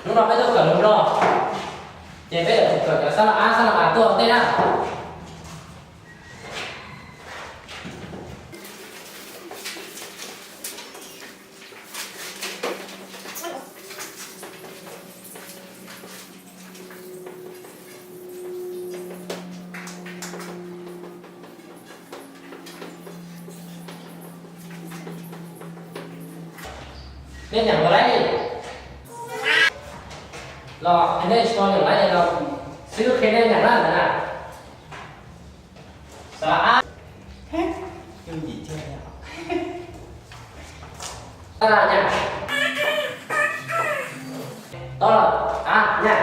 Hnub no peb tuaj kawm lus no, ces peb yuav tsum kawm cov xab las ab, xab las as tuaj ua ntej na. Nej nyeem puas laib? Los nej tsis tau nyeem laib los xib hwb qhia nej nyeem na ntawd na. Xab las ab. Xab las nyaj. Tau los, ab nyaj.